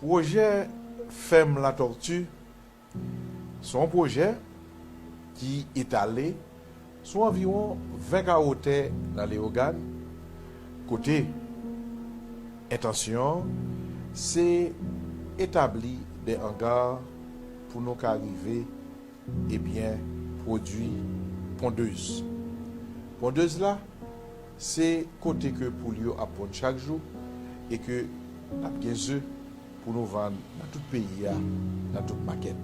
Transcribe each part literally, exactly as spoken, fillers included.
Pwojè Fèm Latòti se yon pwojè ki etale sou anviwon ven kawo tè nan Leyogàn, kote entansyon an se etabli de anga pou nou ka rive, ebyen, pwodui pondez. Pondez la, se kote ke poul yo ap ponn chak jou e ke n ap gen ze pou nou vann nan tout peyi a, nan tout makèt.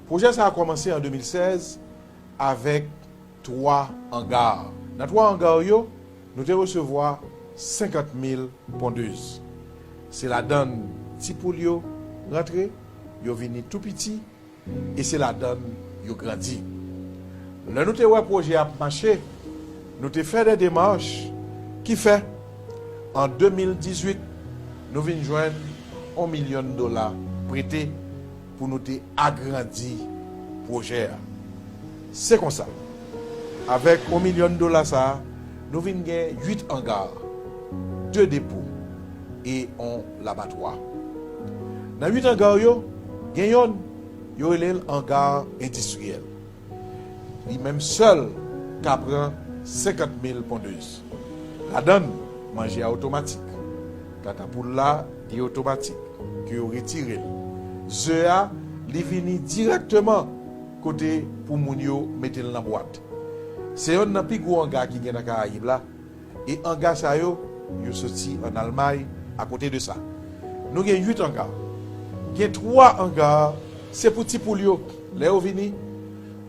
Pwojè sa a kòmanse an de mil sèz avèk twa anga. Nan twa anga yo, nou te resevwa senkant mil pondez. Se ladann ti poul yo rantre, yo vini tou piti, e se ladann yo grandi. Lè nou te wè pwojè ap mache, nou te fè de demach ki fè, an de mil dizuit, nou vin jwenn yon milyon dola prete pou nou te agrandi pwojè a. Se konsa, avèk yon milyon dola sa a, nou vin gen uit anga, de depo e yon labatwa. Nan uit anga yo, gen yonn, yo rele l anga endistriyèl. Li menm sèl ka pran senkant mil pondez. Ladann, manje a otomatik. Kaka poul la, li otomatik. Ke yo retire l. Ze a, li vini dirèkteman kote pou moun yo mete l nan bwat. Se yonn nan pi gwo anga ki gen nan Karayib la. E anga sa yo, yo soti ann Almay. Akote de sa, nou gen uit anga. Gen twa anga, se pou ti poul yo. Lè yo vini,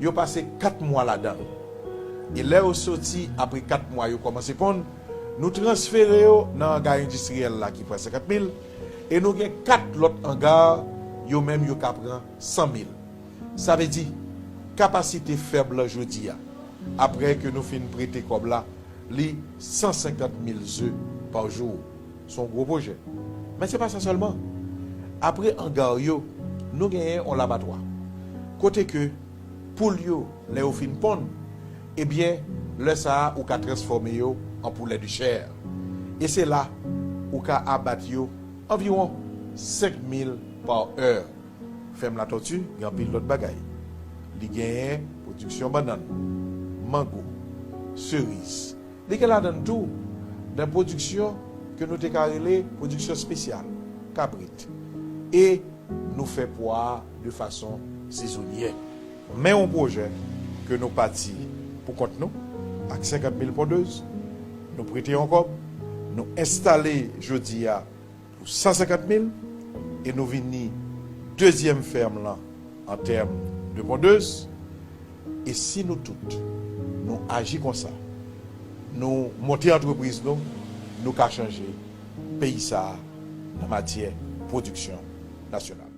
yo pase kat mwa ladan. E lè yo soti apre kat mwa, yo kòmanse ponn, nou transfere yo nan anga endistriyèl la ki pran senkant mil, e nou gen kat lòt anga, yo menm yo ka pran san mil. Sa vle di, kapasite fèm lan jodi a, apre ke nou fin prete kòb la, li san senkant mil ze pa jou. Se yon gwo pwojè. Men se pa sa sèlman. Apre anga yo, nou genyen yon labatwa. Kote ke poul yo, lè yo fin ponn, ebyen, lè sa a, ou ka transfòme yo an poulè de chè. E se la, ou ka abat yo anviwon senk mil pa è. Fèm Latòti gen anpil lòt bagay. Li genyen pwodiksyon bannann, mango, seriz. Li gen ladann tou de pwodiksyon ke nou te ka rele pwodiksyon espesyal, kabrit. E nou fè pwa a de fason sezonyè. Men yon pwojè ke nou pati pou kont nou, ak senkant mil pondez, nou prete yon kòb, nou enstale jodi a pou san senkant mil, e nou vini dezyèm fèm lan an tèm de pondez. E si nou tout, nou aji konsa, nou monte antrepriz nou, nou ka chanje peyi sa a nan matyè pwodiksyon nasyonal.